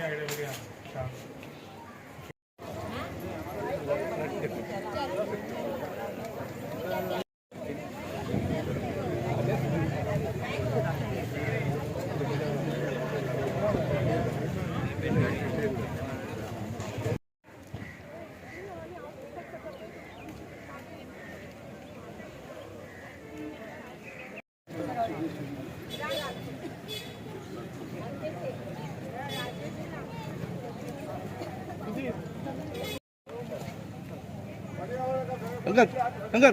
Idea बरी आहा. Uncle, uncle.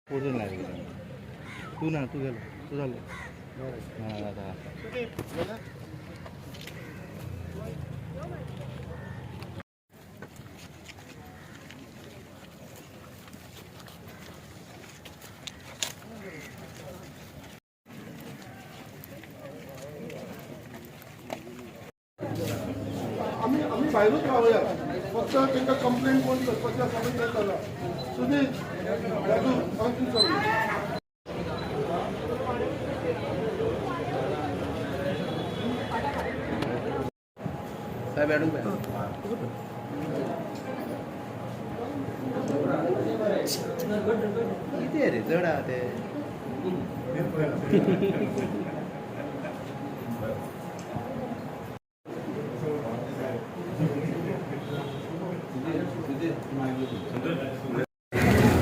पुढून लागलं तू ना, तू गेलो, तू झालं. हां आता. आमी भायरूच रावया. फक्त तांकां कंप्लेन कोण करपाची आसा पळय तें जाला. सुदीप, राजू, हांव तुमचो. साहेब, ॲडून. किती रे जड आहा ते.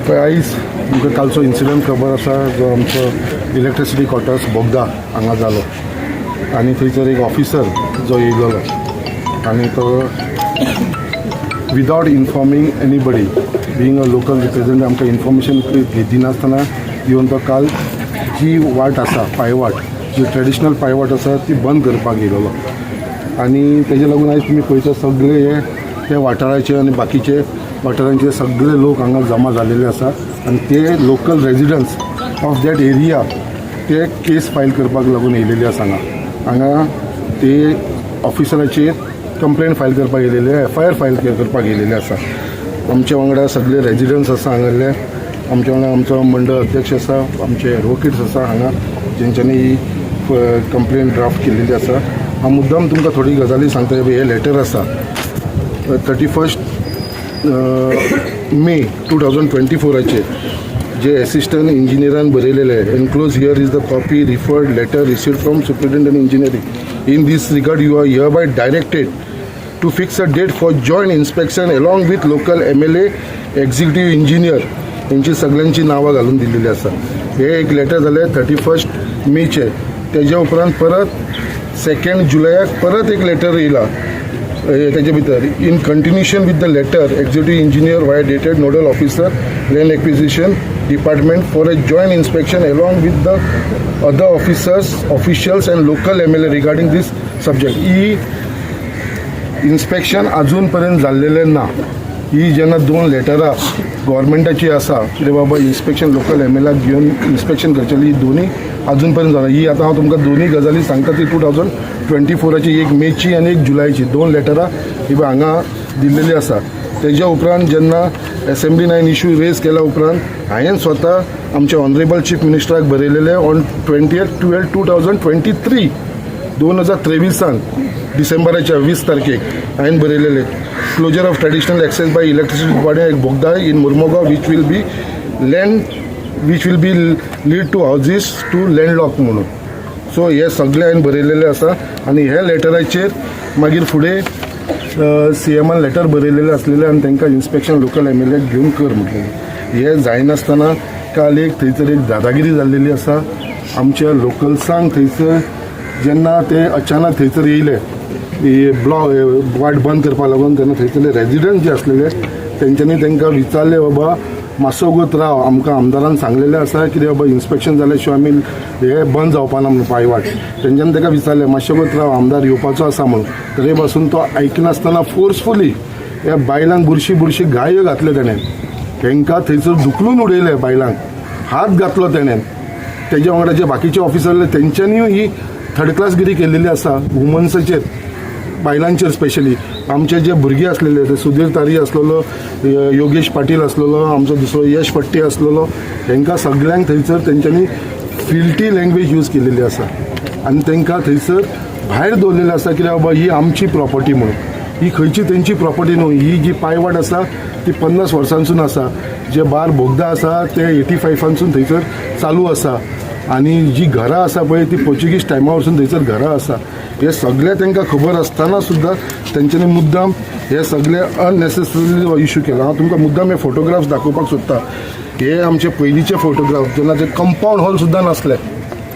पळय, आयज तुमकां कालचो इन्सिडंट खबर आसा, जो आमचो इलेक्ट्रिसिटी क्वॉर्टर्स बोगदा हांगा जालो आनी थंयसर एक ऑफिसर जो येयलेलो आनी तो without informing anybody, being a local represent, आमकां इन्फॉर्मेशन दिनासतना येवन तो काल जी वाट आसा, पांयवाट, जी ट्रेडिशनल पांयवाट आसा, ती बंद करपाक येयलेलो. आनी तेजे लागून आयज तुमी पळयता, सगळे हे ते वाठाराचे आनी बाकीचे वाठारांचे सगळे लोक हांगा जमा जालेले आसा आनी ते local residents of that area ते केस फायल करपाक लागून येयलेले आसा हांगा. हांगा ते ऑफिसराचेर कंप्लेन फायल करपाक येयलेले, एफआयआर फायल करपाक येयलेले आसा. आमच्या वांगडा सगळे रेजिडंट्स आसा हांगासरले. आमच्या वांगडा आमचो मंडळ अध्यक्ष आसा, आमचे एडवोकेट्स आसा हांगा, जेंच्यांनी ही कंप्लेन ड्राफ्ट केलेली आसा. हांव मुद्दाम तुमकां थोडी गजाली सांगता. हे लेटर आसा, 31 May 2024 फोराचेर जे एसिस्टंट इंजिनियरान बरयलेले. "Enclose here is the copy referred letter received from Superintendent Engineering. In this regard, you are hereby directed to fix a date for joint inspection along with local MLA, executive engineer." यांची सगळ्यांची नांवां घालून दिलेली आसा. हे एक letter जालें 31 मेचे. तेज्या उपरांत परत 2 जुलयाक परत एक लेटर येयला. तेजे भितर, "In continuation with the letter, executive engineer vide dated nodal officer, land acquisition department, for a joint inspection along with the other officers, officials and local MLA regarding this subject." He inspection अजून पर्यंत जाल्लेलें ना. ही जेन्ना दोन लेटरां गव्हर्मेंटाची आसा, कितें बाबा inspection local एमएलएक घेवन इन्स्पेक्शन करचेली, ही दोन्ही अजून पर्यंत जालां. ही आतां हांव तुमकां दोन्ही गजाली सांगता, ती 2024 ची, एक मेची आनी एक जुलयची, दोन लेटरां ही पळय हांगा दिल्लेली आसा. तेज्या उपरांत जेन्ना एसेंब्लीन हांवें इशू रेज केल्या उपरांत हांवें स्वता आमच्या ऑनरेबल चीफ मिनिस्टराक बरयलेलें on 20th 12 2023, 2023 त डिसेंबराच्या 20 तारखेक हांवें बरयलेलें, "Closure of traditional access by electricity department Bogda in Mormugao, which will be lead to houses to land lock" म्हणून. सो हे सगळें हांवें बरयलेलें आसा आनी ह्या लेटराचेर मागीर फुडें सीएमान लेटर बरयलेलें आसलेलें आनी तांकां इन्स्पेक्शन लोकल एमएलए घेवन कर म्हटलेलें. हें जायनासतना काल एक थंयसर एक दादागिरी जाल्लेली आसा आमच्या लोकल्सांक. थंयसर जेन्ना ते अचानक थंयसर येयले ब्लॉक वाट बंद करपाक लागून, तेन्ना थंयसरले रेजिडंट जे आसलेले तेंच्यांनी तांकां विचारलें, बाबा मातसो वगत राव, आमकां आमदारान सांगलेलें आसा कितें बाबा इन्स्पेक्शन जाल्या शिवाय आमी हे बंद जावपाना म्हणून पांयवाट. तेंच्यांनी ताका विचारलें, मातशें वगत राव, आमदार येवपाचो आसा म्हणून. तरी पासून तो आयकनासतना फोर्सफुली ह्या बायलांक बुरशी बुरशी गायो घातल्यो तेणें. तांकां थंयसर धुकलून उडयले, बायलांक हात घातलो तेणें. तेज्या वांगडा जे बाकीचे ऑफिसर आसले तेंच्यांनीय ही थर्ड क्लासगिरी केलेली आसा वुमन्साचेर, बायलांचेर. स्पेशली आमचे जे भुरगे आसलेले ते सुधीर तारी आसलेलो, योगेश पाटील आसलेलो, आमचो दुसरो यश फट्टी आसलेलो, हेंकां सगळ्यांक थंयसर तेंच्यांनी फिल्टी लँग्वेज यूज केलेली आसा आनी तांकां थंयसर भायर दवरलेलें आसा, कित्याक बाबा ही आमची प्रॉपर्टी म्हणून. ही खंयची तेंची प्रॉपर्टी न्हू. ही जी पायवाट आसा ती 50 वर्सांसून आसा. जे बार बोगदा आसा ते 85 फानसून थंयसर चालू आसा आनी जी घरां आसा पळय ती पोर्चुगीज टायमा वरसून थंयसर घरां आसा. हे सगळें तांकां खबर आसतना सुद्दां तेंच्यांनी मुद्दाम हे सगळे अननेसेसरीली इशू केला. हांव तुमकां मुद्दाम हे फोटोग्राफ्स दाखोवपाक सोदता. हे आमचे पयलींचे फोटोग्राफ, जेन्ना ते कंपाऊंड हॉल सुद्दां नासले.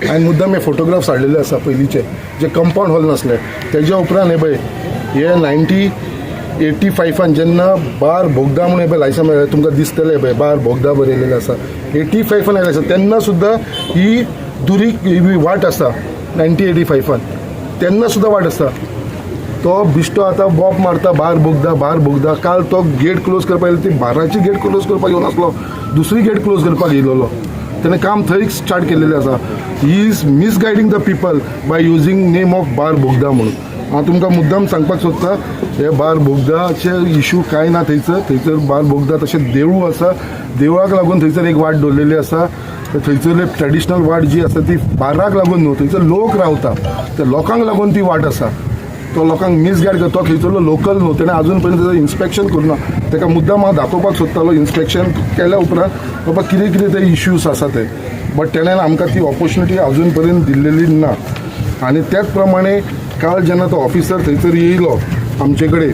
हांवें मुद्दाम हे फोटोग्राफ्स हाडलेले आसा, पयलींचे जे कंपाऊंड हॉल नासले. तेज्या उपरांत हे पळय, हे 1985 फान जेन्ना बार बोगदा म्हणून हे पळय लायसन मेळ्ळें, तुमकां दिसतलें, पळय बार बोगदा बरयलेलें आसा. 85 फान आयलें आसा, तेन्ना सुद्दां ही दुरीग ही वाट आसा. 1985 फान तेन्ना सुद्दां वाट आसा. तो बिश्टो आतां बॉप मारता बार बोगदा, बार बोगदा. काल तो गेट क्लोज करपाक येयलो, ती बाराची गेट क्लोज करपाक येवन आसलो, दुसरी गेट क्लोज करपाक येयलेलो. तेणें काम थंय स्टार्ट केलेलें आसा. He is misguiding the people by using name of Bar Bogda म्हणून. हांव तुमकां मुद्दाम सांगपाक सोदता, हे बार बोगदाचे इशू कांय ना थंयसर. थंयसर बार बोगदा तशें देवूळ आसा. देवळाक लागून थंयसर एक वाट दवरलेली आसा. तर थंयसर एक ट्रेडिशनल वाट जी आसा ती बाराक लागून न्हू, थंयसर लोक रावता, त्या लोकांक लागून ती वाट आसा. तो लोकांक मिसगायड करता. तो थंयसरलो लोकल न्हू. तेणें अजून पर्यंत तेजो इन्स्पेक्शन करूं ना. ताका मुद्दाम हांव दाखोवपाक सोदतालो इन्स्पेक्शन केल्या उपरांत बाबा कितें कितें ते इश्यूज आसा ते, बट तेणें आमकां ती ऑपॉर्च्युनिटी अजून पर्यंत दिल्लेली ना. आनी त्याच प्रमाणे काल जेन्ना तो ऑफिसर थंयसर येयलो आमचे कडेन,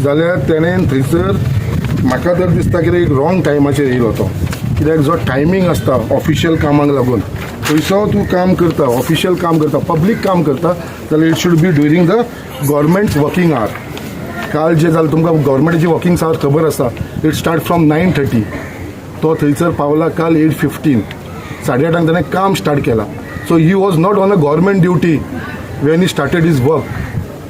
जाल्यार तेणें थंयसर म्हाका तर दिसता कितें एक रॉंग टायमाचेर येयलो तो, कित्याक जो टायमींग आसता ऑफिशियल कामाक लागून, खंयसो तूं काम करता, ऑफिशियल काम करता, पब्लीक काम करता, जाल्यार it should be during the government working hour. काल जे जालें, तुमकां गव्हर्मेंटाची वर्किंग our खबर आसा, it start from 9:30. तो थंयसर पावला काल 8:15, 8:30 ताणें काम स्टार्ट केलां. So he was not on a government duty when he started his work.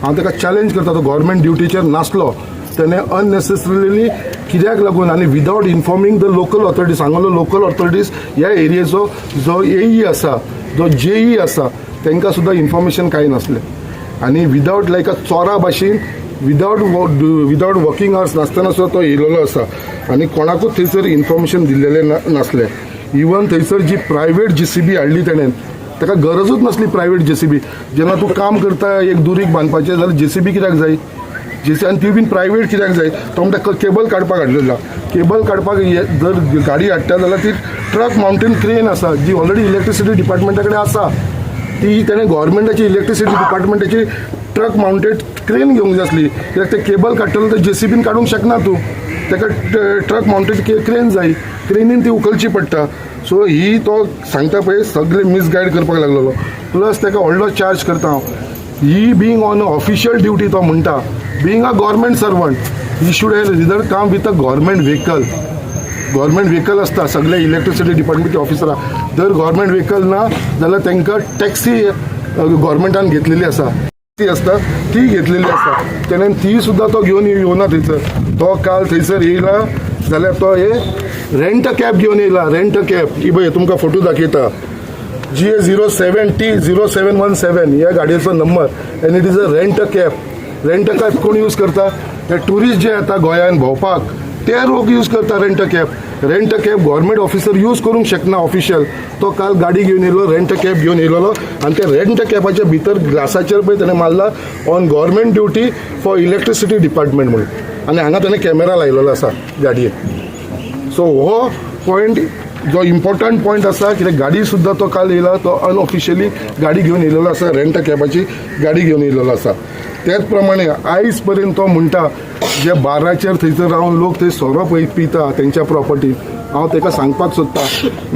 हांव ताका चॅलेंज करता, तो गव्हर्मेंट ड्युटीचेर नासलो. तेणें अननेसेसरीली कित्याक लागून आनी without informing the local authorities, हांगालो लोकल ऑथॉरिटीज, ह्या एरियेचो जो एई आसा, जो जेई आसा, तांकां सुद्दां इन्फॉर्मेशन कांय नासलें. आनी विदावट लायक अ चोरा भाशेन, विदावट वर्किंग आवर्स नासतना सुद्दां तो येयलेलो आसा आनी कोणाकूच थंयसर इन्फॉर्मेशन दिल्लेलें नासलें. इवन थंयसर जी प्रायवेट जेसीबी हाडली तेणें, ताका गरजूच नासली प्रायवेट जेसीबी. जेन्ना तूं काम करता एक दुरीग बांदपाचें जाल्यार जेसीबी कित्याक जाय? जेसी आनी ती बीन प्रायवेट कित्याक जाय? तो म्हणटा केबल काडपाक हाडलेलो. केबल काडपाक जर गाडी हाडटा जाल्यार ती ट्रक मावंटेड क्रेन आसा, जी ऑलरेडी इलेक्ट्रिसिटी डिपार्टमेंटा कडेन आसा. ती तेणें गव्हर्मेंटाची इलेक्ट्रिसिटी डिपार्टमेंटाची ट्रक मावंटेड क्रेन घेवंक जाय आसली, कित्याक ते केबल काडटलो तर जेसीबीन काडूंक शकना तूं. ताका ट्रक मावंटेड क्रेन जाय, क्रेनीन ती उखलची पडटा. सो ही तो सांगता पळय, सगळे मिसगायड करपाक लागलेलो. प्लस ताका व्हडलो चार्ज करता हांव, he being on official duty, तो म्हणटा, being a government servant, he should have rather come with a government vehicle. Government vehicle आसता सगळे इलेक्ट्रिसिटी डिपार्टमेंटचे ऑफिसरां. जर गव्हर्मेंट व्हेकल ना जाल्यार तांकां टॅक्सी गव्हर्मेंटान घेतलेली आसा, ती आसता, ती घेतलेली आसता. तेणें ती सुद्दां तो घेवन येवना थंयसर. तो काल थंयसर येयला जाल्यार तो हे रेंट कॅब घेवन येयला. रेंट कॅब ही पळय, तुमकां फोटो दाखयता. GA 07 T 0717 ह्या गाडयेचो number and it is a rent a cab. Rent a cab कोण यूज करता? ते ट्युरिस्ट जे येता गोंयान भोंवपाक, ते लोक यूज करता rent a cab. Rent a cab government officer use करूंक शकना ऑफिशियल. तो काल गाडी घेवन येयलो, रेंट अ कॅब घेवन येयलेलो आनी त्या रेंट अ कॅबाच्या भितर ग्लासाचेर पळय तेणें मारला on government duty for electricity department म्हणून आनी हांगा तेणें कॅमेरा लायलेलो आसा गाडयेक. सो हो पॉयंट जो इम्पॉर्टंट पॉयंट आसा, कित्याक गाडी सुद्दां तो काल येयला तो अनऑफिशियली गाडी घेवन येयलेलो आसा, रेंट कॅबाची गाडी घेवन येयलेलो आसा. त्याच प्रमाणे आयज पर्यंत तो म्हणटा जे बाराचेर थंयसर रावन लोक थंय सोरो पळय पिता तेंच्या प्रॉपर्टीन. हांव ताका सांगपाक सोदता,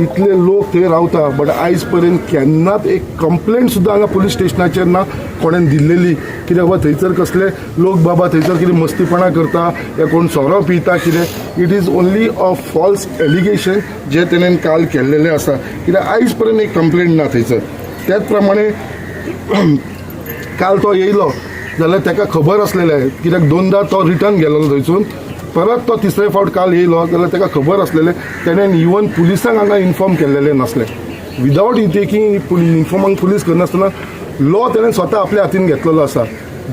इतले लोक थंय रावता, बट आयज पर्यंत केन्नाच एक कंप्लेंट सुद्दां हांगा पुलीस स्टेशनाचेर ना कोणेन दिल्लेली, कित्याक बाबा थंयसर कसले लोक बाबा थंयसर कितें मस्तीपणां करता या कोण सोरो पिता कितें. It is only a false allegation जे तेणेन काल केल्लेलें आसा, कित्याक आयज पर्यंत एक कंप्लेंट ना थंयसर. त्याच प्रमाणे काल तो येयलो जाल्यार ताका खबर आसलेलें, कित्याक दोनदा तो रिटर्न गेलेलो थंयसून, परत तो तिसरे फावट काल येयलो जाल्यार ताका खबर आसलेलें. तेणेन इवन पुलिसांक हांगा इन्फॉर्म केल्लेलें नासलें. विदावट टेकींग इन्फॉर्मांग पुलीस करनासतना लॉ तेणें स्वता आपल्या हातीन घेतलेलो आसा.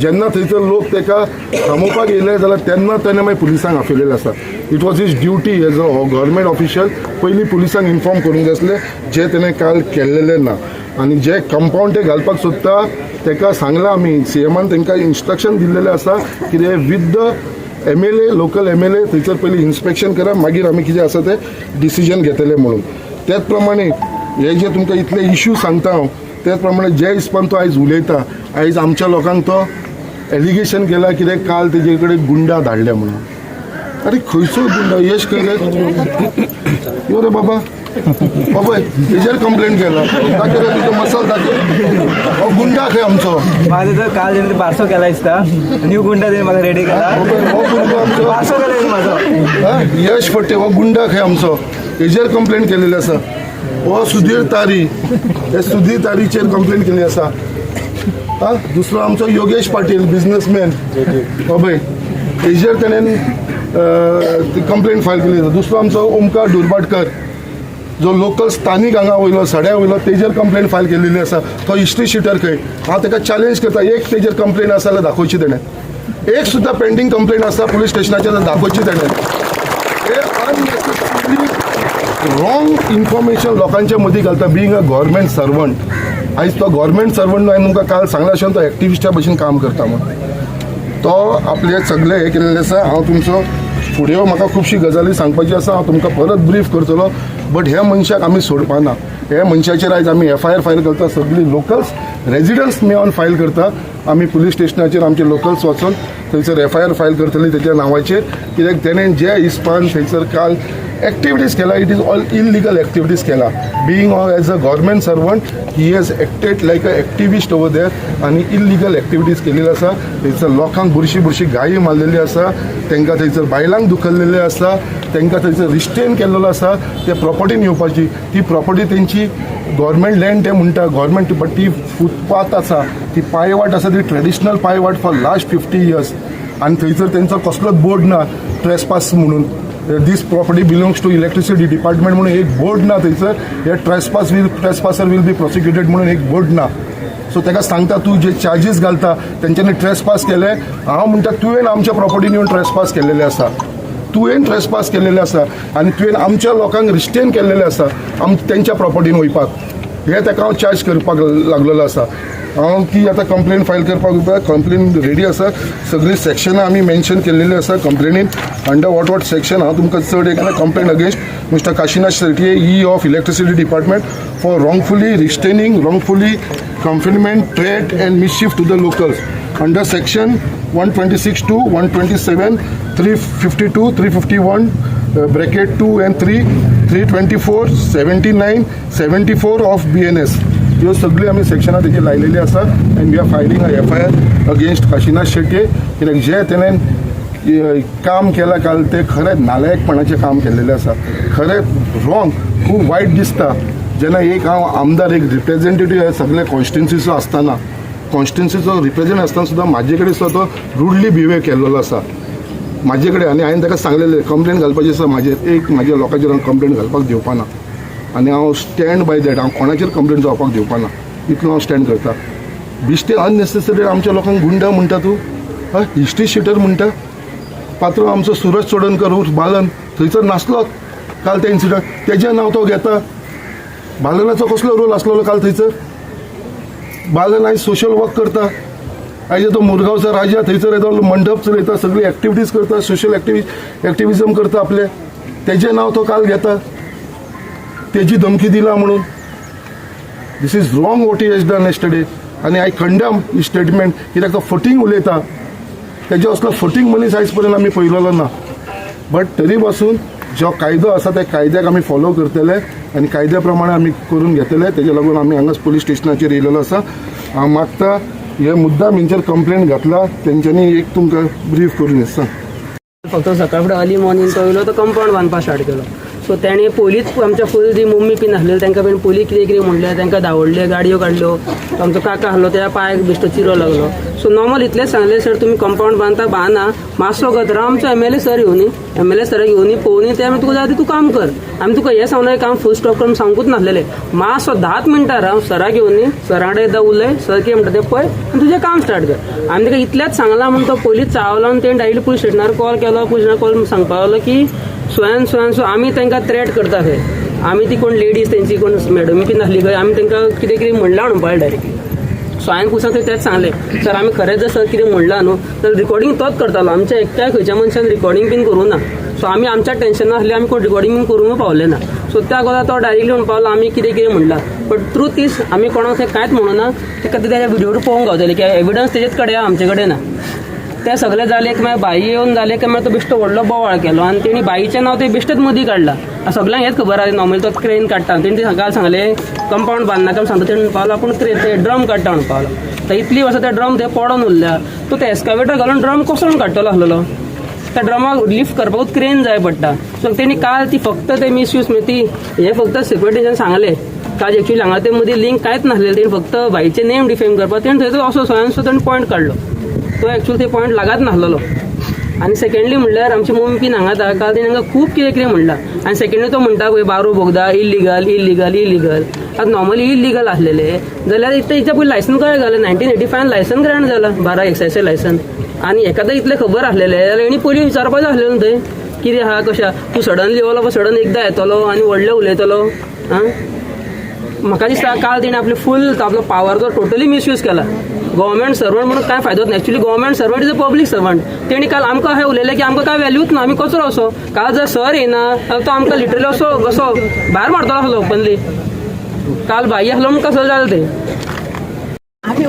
जेन्ना थंयसर लोक ताका थांबोवपाक येयले जाल्यार तेन्ना तेणें मागीर पुलिसांक आपयलेलें आसा. It was his duty as a government official पयलीं पुलिसांक इन्फॉर्म करूंक जाय आसलें, जें तेणें काल केल्लेलें ना. आनी जे कंपावंड ते घालपाक सोदता ताका सांगलां आमी, सीएमान तांकां इन्स्ट्रक्शन दिल्लेलें आसा कितें, with the MLA, local MLA थंयसर पयलीं इन्स्पेक्शन करा, मागीर आमी कितें आसा तें डिसिजन घेतले म्हणून. त्याच प्रमाणे हे जे तुमकां इतले इश्यू सांगता हांव, त्याच प्रमाणे जे हिसपान तो आयज उलयता, आयज आमच्या लोकांक तो एलिगेशन केला कितें, काल तेजे कडेन गुंडा धाडल्या म्हणून. अरे, खंयचो गुंडा? यश खंय यो रे बाबा. बाबा, हेजेर कंप्लेंट केला. दाखय रे तुजो मसल दाखय. हो गुंडा खंय आमचो? माझं तर काल तेणे बारसो केला दिसता. न्यू गुंडा तेणे म्हाका रेडी केला. हो भुरगो आमचो. बारसो केला तेणे म्हाजो. हा? यश फडते हो गुंडा खंय आमचो, हेजेर कंप्लेंट केलेली आसा. हो सुधीर तारी, हे सुधीर तारीचेर कंप्लेंट केल्ली आसा. हा, दुसरो आमचो योगेश पाटील, बिझनेसमॅन, हो पळय, हेजेर तेणेन कंप्लेंट फायल केली आसा. दुसरो आमचो ओमकार दुर्भाटकर, जो लोकल स्थानीक हांगा वयलो, सड्या वयलो, तेजेर कंप्लेंट फायल केलेली आसा. तो हिस्ट्री शिटर खंय. हांव ताका चॅलेंज करता, एक तेजेर कंप्लेंट आसा जाल्यार दाखोवची तेणें. एक सुद्दां पेंडींग कंप्लेंट आसा पुलीस स्टेशनाचेर जाल्यार दाखोवची तेणें. हे अननेसेसरी रॉंग इन्फॉर्मेशन लोकांच्या मदीं घालता. बिंग अ गव्हर्मेंट सर्वंट, आयज तो गव्हर्मेंट सर्वंट न्हय. हांवें तुमकां काल सांगलां अशें, तो एक्टिविस्टा भशेन काम करता म्हूण तो आपले सगळे हे केलेले आसा. हांव तुमचो फुडें, म्हाका खुबशी गजाली सांगपाची आसा, हांव तुमकां परत ब्रीफ करतलो. बट ह्या मनशाक आमी सोडपाना. ह्या मनशाचेर आयज आमी एफआयआर फायल करता. सगळी लोकल्स रेजिडंट्स मेळोन फायल करता आमी पुलीस स्टेशनाचेर. आमचे लोकल्स वचून थंयसर एफआयआर फायल करतली तेच्या नांवाचेर, कित्याक तेणें जे हिसपान थंयसर काल एक्टिविटीज केला, it is all illegal activities केला. Being as a government servant, he has acted like a activist over there आनी इलिगल एक्टिविटीज केलेली आसा. थंयसर लोकांक बुरशी बुरशी गाळी मारलेली आसा, तांकां थंयसर बायलांक दुखयल्लेले आसा, तांकां थंयसर रिस्ट्रेन केल्लो आसा ते प्रॉपर्टीन येवपाची. ती प्रॉपर्टी तेंची गव्हर्मेंट लँड ते म्हणटा गव्हर्मेंट, बट ती फुटपाथ आसा, ती पायवाट आसा, ती ट्रेडिशनल पायवाट फॉर लास्ट 50 इयर्स. आनी थंयसर तेंचो कसलोच बोर्ड ना ट्रेसपास म्हणून, "This property belongs to electricity department" म्हणून एक बोर्ड ना थंयसर. हे Trespass will trespasser will be prosecuted म्हणून एक बोर्ड ना. सो ताका सांगता, तूं जे चार्जीस घालता तेंच्यांनी ट्रेसपास केले, हांव म्हणटा तुवें आमच्या प्रॉपर्टीन येवन ट्रेसपास केलेले आसा. तुवें ट्रेसपास केलेले आसा आनी तुवें आमच्या लोकांक रिस्ट्रेन केल्लेले आसा आम तेंच्या प्रॉपर्टीन वयपाक. हे ताका हांव चार्ज करपाक लागलेलो आसा. हांव ती आतां कंप्लेन फायल करपाक, कंप्लेन रेडी आसा. सगळीं सेक्शनां आमी मेन्शन केल्लेली आसा कंप्लेनीन, अंडर what what section. हांव तुमकां चड एक complaint against Mister Kashinath Shetye, EE of electricity department, for wrongfully restraining, wrongfully confinement, threat and mischief to the locals under section 126(2), 127, 352, 351 bracket 2 and 3, 324, 79, 74 of BNS. ह्यो सगळ्यो आमी सेक्शनां तेजेर लायलेली आसा and we are filing a FIR against Kashinath Shetye, कित्याक जे तेणें काम केलां काल तें खरें नालायकपणाचें काम केल्लेलें आसा. खरें रॉंग, खूब वायट दिसता जेन्ना एक हांव आमदार, एक रिप्रेझेंटेटीव सगळे कॉन्स्टिट्युन्सीचो आसतना, कॉन्स्टिट्युन्सीचो रिप्रेझेंट आसतना सुद्दां म्हाजे कडेन सुद्दां तो रुडली बिहेव केल्लो आसा म्हाजे कडेन. आनी हांवें ताका सांगलेलें, कंप्लेन घालपाची आसा म्हाजेर, एक म्हाज्या लोकांचेर हांव कंप्लेन घालपाक दिवपाना आनी हांव स्टँड बाय that. हांव कोणाचेर कंप्लेन जावपाक दिवपाना, इतलो हांव स्टँड करता. बिश्टे अननेसेसरी आमच्या लोकांक गुंडा म्हणटा तूं, हय, हिस्ट्री शिटर म्हणटा. पात्र आमचो सुरज चोडणकर उर्फ बालन थंयसर नासलोच काल ते इन्सिडंट, तेजें नांव तो घेता. बालनाचो कसलो रोल आसलेलो काल थंयसर? बालन आयज सोशल वर्क करता. आयज तो मुरगांवचो राजा थंयसर येतो, मंडप चलयता, सगळी एक्टिविटीज करता, सोशल एक्टिविजम करता आपले. तेजें नांव तो काल घेता, तेजी धमकी दिला म्हणून. This is wrong what he has done yesterday आनी I condemn he statement, कित्याक तो फटींग उलयता. तेजे असलो फटींग मनीस आयज पर्यंत आमी पळयलेलो ना. बट तरी पासून जो कायदो आसा त्या कायद्याक आमी फॉलो करतले आनी कायद्या प्रमाणे आमी करून घेतले. तेजे लागून आमी हांगाच पुलीस स्टेशनाचेर येयलेलो आसा. हांव मागता, हे मुद्दाम हेंचेर कंप्लेन घातला तेंच्यांनी, एक तुमकां ब्रीफ करून सांग. फक्त सकाळ फुडें अर्ली मॉर्निंग तो येयलो, तो कंपाऊंड बांदपाक स्टार्ट केलो. सो तेणें पयलींच आमच्या फूल जी मम्मी बीन आसलेली तांकां बीन पयलीं कितें कितें म्हणलें, तांकां धांवडले, गाडयो काडल्यो. तो आमचो काका आसलो, त्या पांयाक बेश्टो चिरो लागलो. सो सो नॉर्मल इतलेंच सांगलें, सर, तुमी कंपाऊंड बांदता बांदा, मातसो गतरा आमचो एमएलए सर येवनी, एमएलए सराक येवनी पळोवनी, ते आमी तुका जाय ते तूं काम कर. आमी तुका हें सांगलें, काम फूल स्टॉप करून सांगूच नासलेलें. मातसो 10 मिनटां राव, सराक येवनी, सरा कडेन एकदां उलय, सर कितें म्हणटा तें पळय आनी तुजें काम स्टार्ट कर. आमी ताका इतलेंच सांगलां म्हूण तो पयलींच चावलो आनी तेणें डायरेक्टली पुलीस स्टेशनार कॉल केलो. पुलीस स्टेशनार कॉल सांगपाक लागलो की so and so and so आमी तांकां थ्रेट करता खंय, आमी ती कोण लेडीज, तेंची कोण मॅडमी बी नासली खंय, आमी तांकां कितें कितें म्हणलां म्हणपाक डायरेक्टली. सो हांवें पुलिसांक थंय तेंच सांगलें, सर, आमी खरेंच जर सर कितें म्हणलां न्हू जाल्यार रिकॉर्डिंग तोच करतालो. आमच्या एकट्या खंयच्या मनशान रिकॉर्डिंग बीन करूं ना. सो आमी आमच्या टेन्शनान आसले, आमी कोण रिकॉर्डिंग बीन करूंक पावले ना. सो त्या अगोदर तो डायरेक्टली म्हणपाक लागलो आमी कितें कितें म्हणलां. बट ट्रूथ is आमी कोणाक थंय कांयच म्हणूना. ताका तेच्या व्हिडियोर पळोवंक गावतलें की एविडन्स तेजेच कडेन आहा, आमचे कडेन ना. ते सगळे जाले की मागीर बाई येवन जाले की मागीर तो बेश्टो व्हडलो बोवाळ केलो आनी तेणी बाईचें नांव ते बेश्टेच मदीं काडलां. आतां सगल्यांक हेच खबर आसा, नॉर्मली तो क्रेन काडटा. तेणी काल सांगलें कंपाऊंड बांदनाका म्हूण सांगता, तेणी म्हणपाक लागलो आपूण क्रेन ते ड्रम काडटा म्हणपाक लागलो. तर इतली वर्सां ते ड्रम ते पडोन उरल्या. तो ते एस्कावेटर घालून ड्रम कसो म्हणून काडटलो आसलेलो? त्या ड्रमाक लिफ्ट करपाकूच क्रेन जाय पडटा. सो तेणी काल ती फक्त ते मिसयूज, म्हणजे ती हे फक्त सेक्युरिटीच्यान सांगलें. काल एक्चुअली हांगा ते मदीं लिंक कांयच नासलें. तेणी फक्त भाईचें नेम डिफेम करपाक तेणी थंय असो स्वयं सो तेणी पॉयंट काडलो. तो एक्चुअली ते पॉयंट लागात नासलेलो. आनी सेकंडली म्हणल्यार आमची मम्मी बीन हांगा आतां काल तेणी हांगा खूब कितें कितें म्हणलां. आनी सेकंडली तो म्हणटा पळय बारू बोगदा इलिगल, इलिगल, इलिगल. आतां नॉर्मली इलिगल आसलेले जाल्यार इतलें हिच्या पयलीं लायसन कशें घालें? 1985 लायसन ग्रांट जाला, 12 एक्सायजचें लायसन. आनी एकादां इतलें खबर आसलेलें जाल्यार हेणी पयलीं विचारपाक जाय आसलें न्हू थंय कितें आहा, कशें आहा. तूं सडनली येवलो, सडन एकदां येतलो आनी व्हडलें उलयतलो. आं, म्हाका दिसता काल तेणें आपले फूल आपलो पावरचो टोटली मिसयूज केला. गव्हर्मेंट सर्वंट म्हणून कांय फायदोच ना. Actually government servant is a public servant. तेणी काल आमकां अशें उलयलें की आमकां कांय व्हॅल्यूच ना, आमी कचरो असो. काल जर सर येयना जाल्यार तो आमकां लिटरली असो असो भायर मारतलो आसलो ओपनली. काल भाई आसलो म्हणून कसो जालें तें. आमी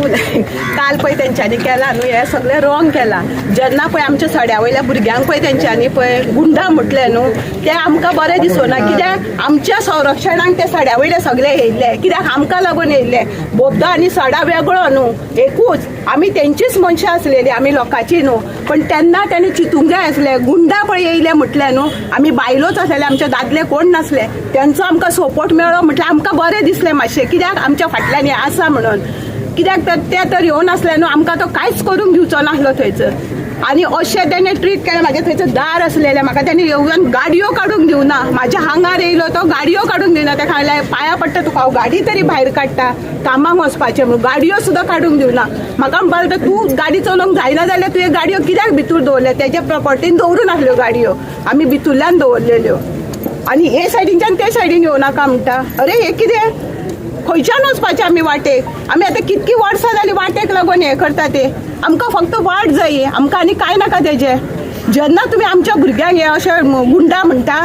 काल पळय तेंच्यांनी केलां न्हू, हें सगळें रॉंग केलां. जेन्ना पळय आमच्या सड्या वयल्या भुरग्यांक पळय तेंच्यांनी पळय गुंडा म्हटलें न्हू, तें आमकां बरें दिसना. कित्याक आमच्या संरक्षणाक ते सड्या वयले सगळे येयल्ले, कित्याक आमकां लागून येयल्ले. बोगदो आनी सडा वेगळो न्हू, एकूच. आमी तेंचीच मनशां आसलेली, आमी लोकांची न्हू. पण तेन्ना तेणी चिंतूंक जाय आसलें. गुंडा पळय येयले म्हटलें न्हू, आमी बायलोच आसलेले, आमचे दादले कोण नासले. तेंचो आमकां सपोर्ट मेळ्ळो म्हटल्यार आमकां बरें दिसलें मातशें, कित्याक आमच्या फाटल्यान हें आसा म्हणून. कित्याक तर ते तर येवन नासले न्हू, आमकां तो कांयच करूंक दिवचो नासलो थंयसर. आनी अशें तेणें ट्रीट केलें. म्हाजें थंयसर दार आसलेलें, म्हाका तेणें येवन गाडयो काडूंक दिवना. म्हाज्या हांगार येयलो तो, गाडयो काडूंक दिवना. तेका हांवें पांयां पडटा तुका, हांव गाडी तरी भायर काडटा, कामाक वचपाचें म्हणून. गाडयो सुद्दां काडूंक दिवना. म्हाका म्हणपाक लागलो, तूं गाडी चलोवंक जायना जाल्यार तुवें गाडयो कित्याक भितूर दवरल्या? तेज्या प्रॉपर्टीन दवरूं नासल्यो गाडयो, आमी भितुरल्यान दवरलेल्यो. आनी हे सायडीनच्यान ते सायडीन येवं नाका म्हणटा. अरे, हे कितें? खंयच्यान वचपाचें आमी वाटेक? आमी आतां कितकी वर्सां जालीं वाटेक लागून हें करता ते. आमकां फक्त वाट जाय, आमकां आनी कांय नाका तेजें. जेन्ना तुमी आमच्या भुरग्यांक हे अशें गुंडा म्हणटा,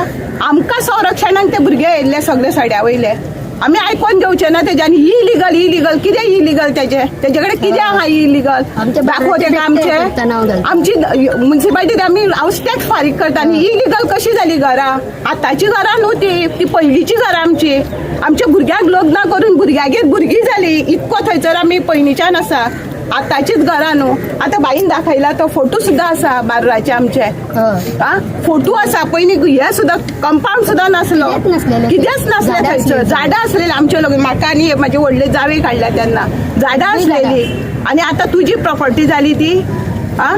आमकां संरक्षणाक ते भुरगे येयल्ले सगळे सड्या वयले, आमी आयकोन घेवचे ना तेज्यान. इलिगल, इलिगल कितें इलिगल तेजें? तेजे कडेन कितें आहा इलिगल? आमच्या दाखोव तेका. आमचे नांव आमचें घालता. आमची मुन्सिपालिटी आमी हावस टॅक्स फारीक करता आनी इलिगल कशी जाली घरां? आतांची घरां न्हू ती, ती पयलींची घरां आमची. आमच्या भुरग्यांक लग्नां करून भुरग्यागेर भुरगीं जाली, इतको थंयसर आमी पयलींच्यान आसा. आतांचीच घरां न्हू. आतां बाईन दाखयला तो फोटो सुद्दां आसा बार्राचे आमचे. हय. आ, फोटो आसा. पयलीं हे सुद्दां कंपाऊंड सुद्दां नासलो. कितेंच नासलेलें. कितेंच नासलें. झाडां थंयसर आसलेलीं. झाडां आसलेलीं आमचे लोक. म्हाका आनी म्हाजे व्हडले जावे काडल्या तेन्ना झाडां आसलेली. आनी आतां तुजी प्रॉपर्टी जाली ती. आ,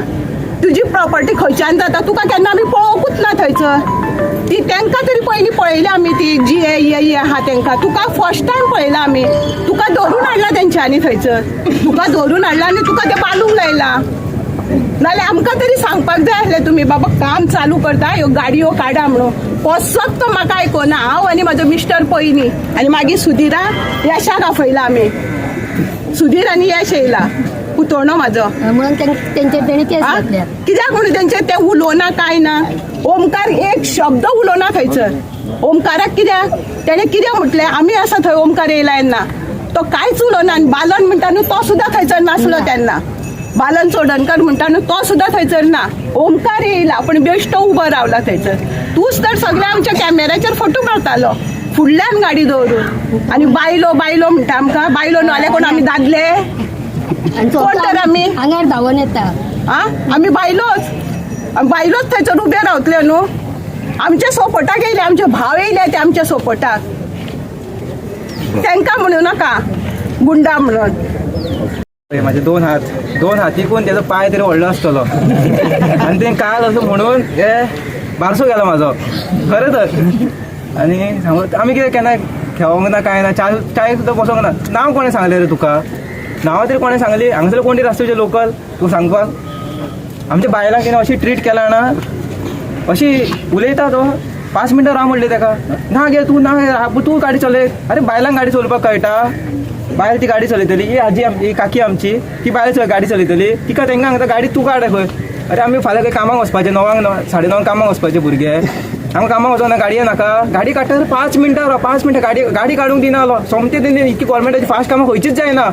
तुजी प्रॉपर्टी खंयच्यान जाता? तुका केन्ना आमी पळोवंकूच ना थंयसर. ती तेंकां तरी पयलीं पळयली आमी, ती जी ए ए ए आहा तेंकां. तुका फर्स्ट टायम पळयला आमी. तुका धरून हाडला तेंच्यांनी थंयसर, तुका धरून हाडला आनी तुका ते बांदूंक लायला. नाल्यार आमकां तरी सांगपाक जाय आसलें तुमी, बाबा काम चालू करता, ह्यो गाडयो काडा म्हणून. कसोच तो म्हाका आयकोना. हांव आनी म्हाजो मिस्टर पयलीं आनी मागीर सुधीरा, यशाक आपयला आमी. सुधीर आनी यश येयला, पुतोणो म्हाजो. म्हणून तेंचेर तेणी केस आ? घातल्या. कित्याक म्हणून तेंचे ते उलोवना काय ना? ओमकार एक शब्द उलोवना थंयसर. ओमकाराक कित्याक तेणें कितें म्हटलें? आमी आसा थंय, ओमकार येयला येन्ना तो कांयच उलोवना. आनी बालन म्हणटा न्हू, तो सुद्दां थंयसर नासलो तेन्ना. बालन चोडणकर म्हणटा न्हू, तो सुद्दां थंयसर ना. ओमकार येयला पण बेश्टो उबो रावला थंयसर. तूच तर सगळे आमच्या कॅमेराचेर फोटो मारतालो फुडल्यान गाडी दवरून. आनी बायलो बायलो म्हणटा आमकां. बायलो न्हू जाल्यार कोण आमी दादले? आनी कोण तर आमी? आंगार धांवून येता. आ, आमी बायलोच, आमी बायलोच थंयसर उबे रावतले न्हू? आमच्या सोपोटाक येयले, आमचे भाव येयले ते आमच्या सोपोटाक. तांकां म्हणू नाका गुंडा म्हणून. माझे दोन हात दोन हातीकून त्याचो पांय तरी व्हडलो आसतलो. आनी तें काल असो म्हणून हे बारसो गेलो म्हाजो खरें तर. आनी सांगू आमी कितें केन्ना खेळोंक ना कांय ना, चाय चाय सुद्दां बसोंक ना. नांव कोणें सांगलें रे तुका? नांवां तरी कोणें सांगली? हांगासर कोण तरी आसतले लोकल तुका सांगपाक. आमच्या बायलांक कितें अशी ट्रीट केला ना, अशी उलयता तो. 5 मिनटां राव म्हणलें ताका. ना गे तूं ना गे, तूं गाडी चलय. अरे बायलांक गाडी चलोवपाक कळटा? बायल ती गाडी चलयतली. ही आजी आमची, ही काकी आमची, ती बायल गाडी चलयतली. तिका तांकां सांगता गाडी तूं काड खंय. अरे आमी फाल्यां खंय कामाक वचपाचें, 9 9 9:30 कामाक वचपाचें भुरगे. आमकां कामाक वचना, गाडये नाका. गाडी काडटा 5 मिनटां राव, 5 मिनटां. गाडी गाडी काडूंक दिना जालो सोमतें. तेणी इतकी गोवोरमेंटाची फास्ट कामां खंयचीच जायना.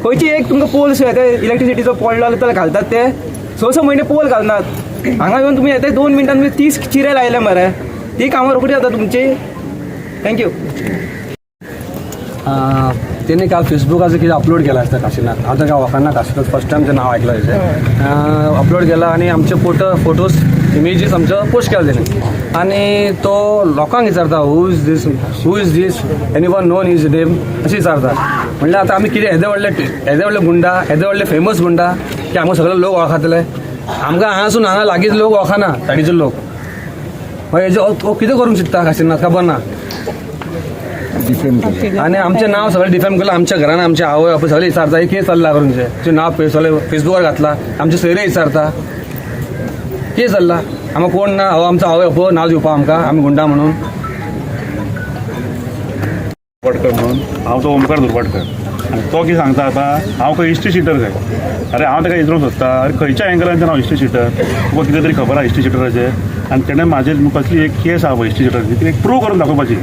खंयची एक तुमकां पोल ते इलेक्ट्रिसिटीचो पडलो जाल्यार त्याला घालतात ते 6 6 म्हयने पोल घालनात. हांगा येवन तुमी येते 2 मिनटान तुमी 30 चिरे लायले मरे. ती कामां रोखडी जाता तुमची. Thank you. तेणी काल फेसबुकाचेर कितें अपलोड केला आसता काशिनाथ. हांव ताका वळखना. काशिनाथ फर्स्ट टायम तें नांव आयकलां तेजें. अपलोड केला आनी आमचे फोटो फोटोज इमेजीस आमच्यो पोस्ट केला तेणी. आनी तो लोकांक विचारता, "Who is this? Who is this? Anyone known his name?" अशें विचारता. म्हणल्यार आतां आमी कितें येदे व्हडले, येदे व्हडले गुंडा, येदे व्हडले फेमस गुंडा की आमकां सगळे लोक वळखतले? आमकां हांगासून हांगा लागींच लोक वळखना सायडीचे लोक. मागीर हेजे हो कितें करूंक चिंत्ता काशिनाथ, खबर ना. आनी आमचें नांव सगळें डिफेम केलां. आमच्या घरान आमचे आवय बापूय सगळे विचारता, हे कितें चल्लां करून. तुजें नांव सगळें फेसबुकार घातलां. आमचे सोयरे विचारता, कितें चल्लां. आमकां कोण ना हो आमचो आवय बापूय नांव दिवपा आमकां आमी गुंडा म्हणून? दुर्वाडकर म्हणून हांव तो ओमकार दुर्वाडकर. आनी तो कितें सांगता आतां, हांव खंय हिस्ट्री शिटर खंय. अरे हांव ताका विचारूंक सोदता, अरे खंयच्या एंगलान हांव हिस्ट्री शिटर? तुका कितें तरी खबर आहा हिस्ट्री शिटराचें? आनी तेणें म्हाजेर कसली एक केस आहा पळय हिस्ट्री शिटराची, ती एक प्रूव करून दाखोवपाची.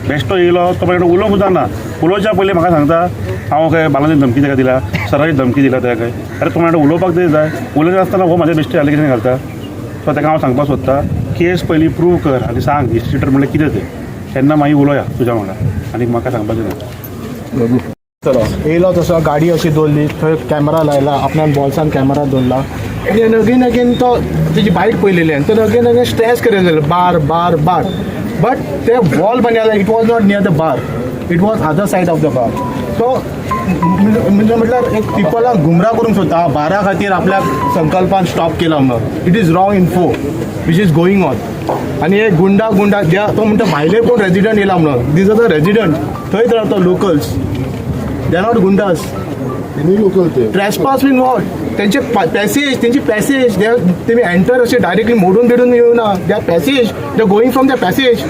बेश्टो येयलो तो, म्हाजे कडेन उलोवंक सुद्दां ना. उलोवच्या पयलीं म्हाका सांगता हांव खंय बालाजीन धमकी ताका दिला, सराची धमकी दिला ताका खंय. अरे तूं म्हाजे उलोवपाक तरी जाय. उलयता आसतना हो म्हाजे बेश्टे एलिगेशन घालता. सो ताका हांव सांगपाक सोदता, केस पयलीं प्रूव कर आनी सांग हिस्ट्री शिटर म्हणल्यार कितें तें, तेन्ना मागीर उलोवया तुज्या वांगडा. आनी म्हाका सांगपाचें ना. येयलो तसो गाडी अशी दवरली थंय, कॅमेरा लायला आपल्यान, बॉल्सान कॅमेरा दवरला आनी अगेन अगेन तो तेजी बायट पळयलेली आनी तो अगेन अगेन स्ट्रेस करयलेलो, बार बार बार. बट ते वॉल बनयला, it was not near the bar, it was other side of the bar. So म्हणजे म्हटल्यार एक पिपलाक गुमराह करूंक सोदता, बारा खातीर आपल्या संकल्पान स्टॉप केला म्हणून. It is wrong info which is going on. आनी हे गुंडा गुंडा ज्या तो म्हणटा, भायले कोण रेजिडंट येयला म्हणून. These are the resident, थंयच रावता locals, they are not goondas. Local ते. ट्रेसपास बीन what? त्यांचे पॅसेज, त्यांची पॅसेज, तेमी एंटर अशे डायरेक्टली मोडून बिडून येवना. Their passage, they going from the passage.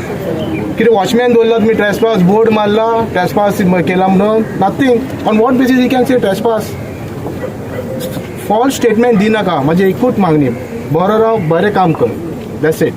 कितें वॉचमॅन दवरला तुमी? ट्रेसपास बोर्ड मारला ट्रेसपास केला म्हणून? Nothing. On what basis you can say trespass? False statement दिनाका. म्हाजी एकूच मागणी, बरो राव, बरें काम कर. That's it.